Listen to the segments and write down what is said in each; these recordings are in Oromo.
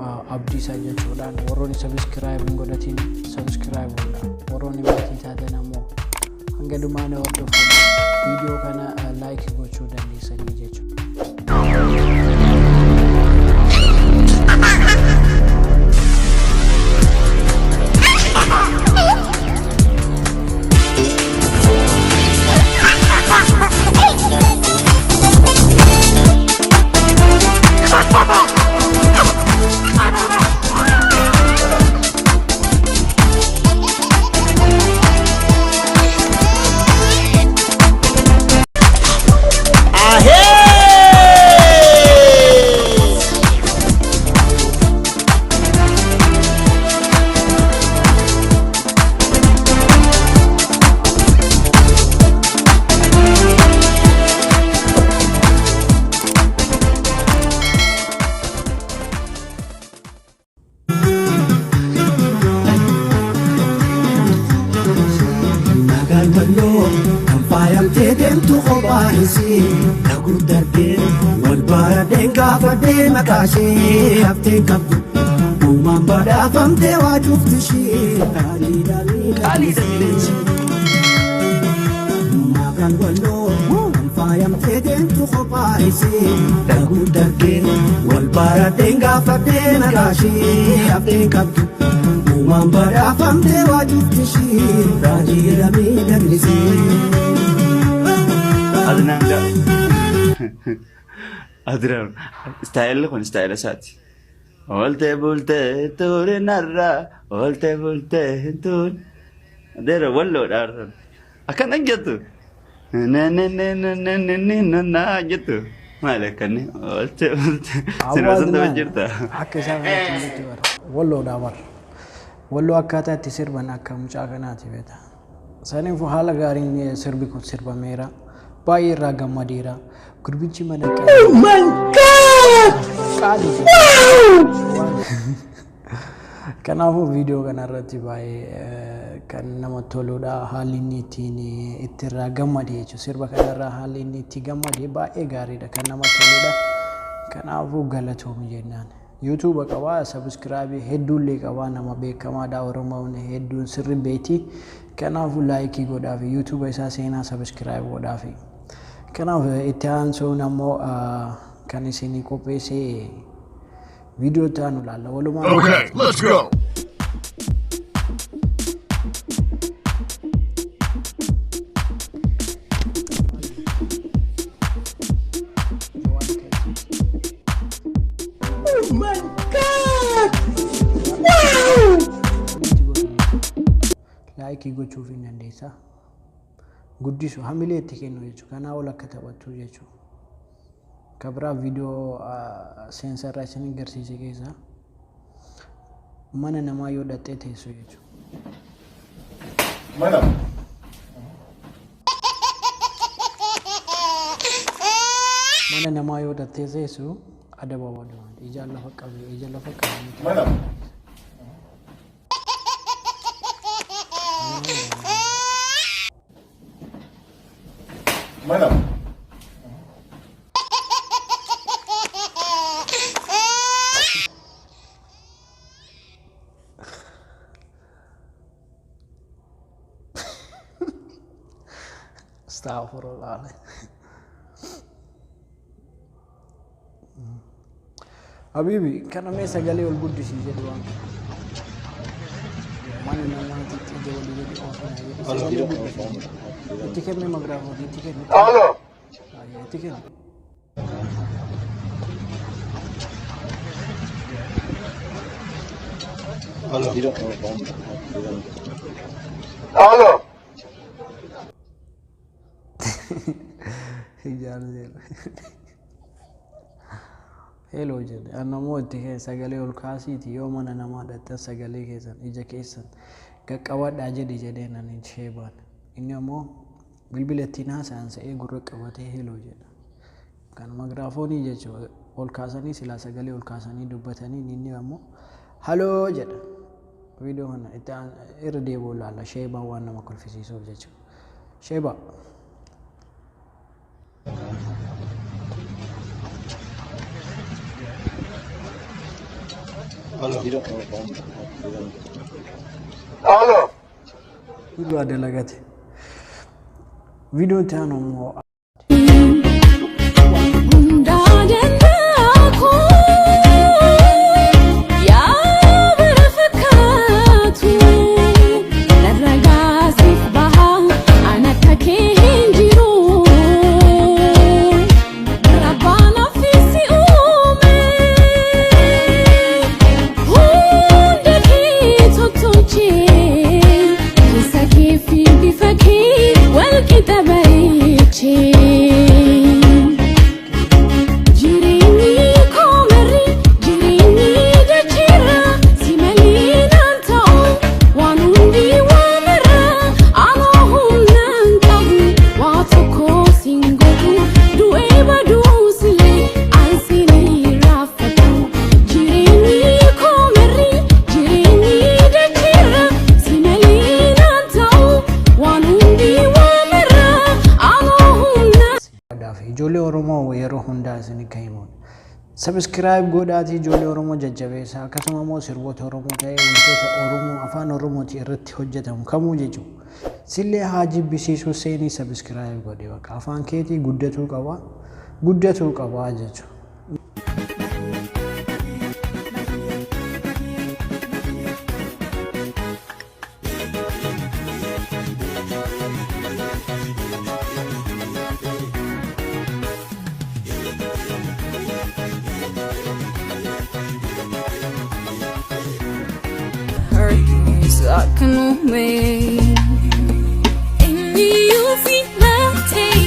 Abdiisaa jechuudhaan warroonni subscribe hin godhatiin subscribe godhaa. Warroonni maatii taatan ammoo hanga dhumaa na hordofuun viidiyoo kana like gochuu dandeessanii jechuudha. Nagaan walloo kan faayamtee deemtu kophaa isii na guddadhee wal baradheen gaafadhee maqaa ishee hafteen qabdu uumaan badhaafamtee waa cufti ishee qaaliidha. Nagaan walloo kan faayamtee deemtu kophaa isii na guddadhee wal baradheen gaafadhee maqaa ishee hafteen qabdu uumaan badhaafamtee waa cufti ishee raajii miidhagnisee. Adnaan gaa. Adnaan style kun style isaati. Ooltee bultee turinarra, ooltee bultee turin. Adeera walloodha. Akkana jettu. Na na na na na na na na na jettu. Maali akkanni ooltee bultee. Sin osoo tapha jirta. Akka isaa kanatti hin jettu bara. Walloodhaa bara. Walloo akkaataa itti sirban akka mucaa kanaati beekta. Saniifuu haala gaariin sirbi kun sirbameera. Baay'ee irraa gammadeera. Gurbichi mana Oh my God! Qaalii. Kanaafuu viidiyoo kanarratti baay'ee kan namatti toludha. Haalli inni ittiin itti irraa gammade jechuudha. Sirba kanarraa haalli inni itti gammade baay'ee gaariidha. Kan namatti toludha. Kanaafuu galatoomi jennaan. YouTube qabaa, subscribe hedduullee qabaa, nama beekamaadha, Oromoon hedduun sirri beeti. Kanaafuu like godhaafi, YouTube isaa seenaa subscribe godhaafi. Kanaaf itti aansuun ammoo kan isinii qopheessee viidiyoo itti aanu ilaalla. Walumaa Okay, let's go. Oh my God! Wow! Like gochuuf hin dandeessa. Guddisu hamilee itti kennu jechuudha. Kanaa ol akka taphattu jechuudha. Kabiraa viidiyoo seensarraa isin agarsiise keessaa mana namaa yoo dhaxxee teessu jechuudha. Mana. Mana namaa yoo dhaxxee teessu adaba walumaan ijaan lafa qabee ija lafa qabanii. Mana. Mana. Astaghfirullah. Habibi, kana mee sagalee ol guddisii jedhu waan kana. Mana namaatitti ija walii gadi oofnaa jedhu sagalee guddisii jedhu. Itti kenni magiraafoonii, itti kenni. Itti kenni. Alo. Ijaan seera. Hello jedhe. An ammoo itti kee sagalee ol kaasiiti yoo mana namaa dhaqxan sagalee keessan ija keessan qaqqabadhaa jedhi jedheen ani sheebaan. Inni ammoo bilbila ittiin haasa'an se'ee gurra qabatee hello jedha. Kan magiraafoonii jechuudha. Ol kaasanii silaa sagalee ol kaasanii dubbatanii inni ammoo haloo jedha. Viidiyoo kana itti irra deebi'uu ilaalla. Sheebaan waan nama kolfisiisuuf jechuudha. Sheebaa. Dhugaa dalagate. Viidiyoo itti aanu immoo Hundaa danda'a koo yaa bara fakkaatu narra gaasiif baha an akka kee hin jiru rabbaan affisi uume hunda kee tottolchee keessa kee fi bifa kee wal qixa bareechee. Jireenyi koo marri jireenyi dacheerra si malee naan ta'u waan hundi waamarra anoo humnaan qabu waa tokko siin godhu du'ee baduusillee an siin raffatu. Jireenyi koo marri jireenyi dacheerra si malee naan ta'u waan hundi waamarra anoo humnaan. Dhaaf ijoollee Oromoo yeroo hundaa isin kan himuun subscribe godhaatii ijoollee Oromoo jajjabeessaa, akkasuma immoo sirboota Oromoo ta'ee wantoota Oromoo afaan Oromooti irratti hojjetamu kamuu jechuudha. Sillee haa jibbisiisuu seenii subscribe godhe, bakka afaan keetii guddatuu qaba, guddatuu qaba jechuudha. Akka nuume inni filatee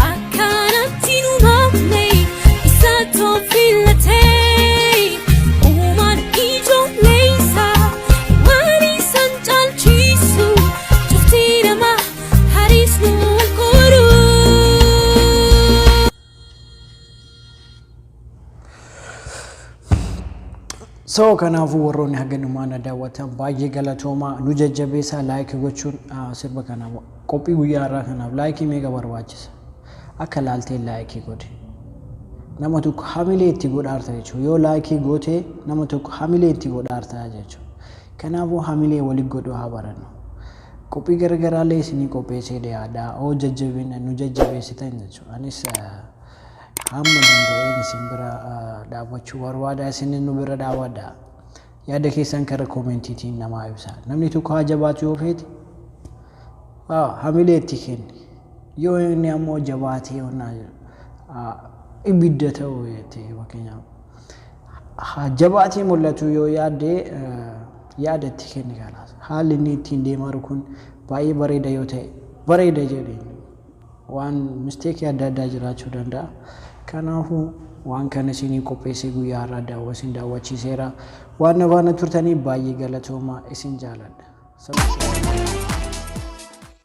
akkanatti nu maamne isa filatee uumaan ijoollee isaa waan isaan caalchisu cuftii nama hariisnu wal godhu. So kanaafuu warroonni haga dhumaa na daawwatan baay'ee galatoomaa. Nu jajjabeessaa like gochuun. Sirba kanaaf, qophii guyyaa har'aa kanaaf like meeqa barbaachisa? Akka laaltee like godhi. Nama tokko hamilee itti godhaarta jechuudha. Yoo like gootee nama tokko hamilee itti godhaarta jechuudha. Kanaafuu hamilee walitti godhuu haa barannu. Qophii garaagaraallee isinii qopheessee dhiyaadha. Oo jajjabina nu jajjabeessitan jechuudha. Anis hamma danda'een isin bira dhaabbachuu barbaada. Isin nu bira dhaabadha. Yaada keessan karaa commentiitiin namaa ibsa. Namni tokko haa jabaatu yoo feete hamilee itti kenni. Yoo inni ammoo jabaatee onnaa ibidda ta'u jettee, fakkeenyaaf haa jabaatee mul'atu yoo yaadde, yaada itti kenni kanaas. Haalli inni ittiin deemaa jiru kun baay'ee bareeda yoo ta'e, bareeda jedheen. Waan mistake adda addaa jiraachuu danda'a. Kanaafuu waan kana isinii qopheessee guyyaa har'aa daawwa isin daawwachiiseera. Waan na faana turtanii baay'ee galatooma, isin jaaladha.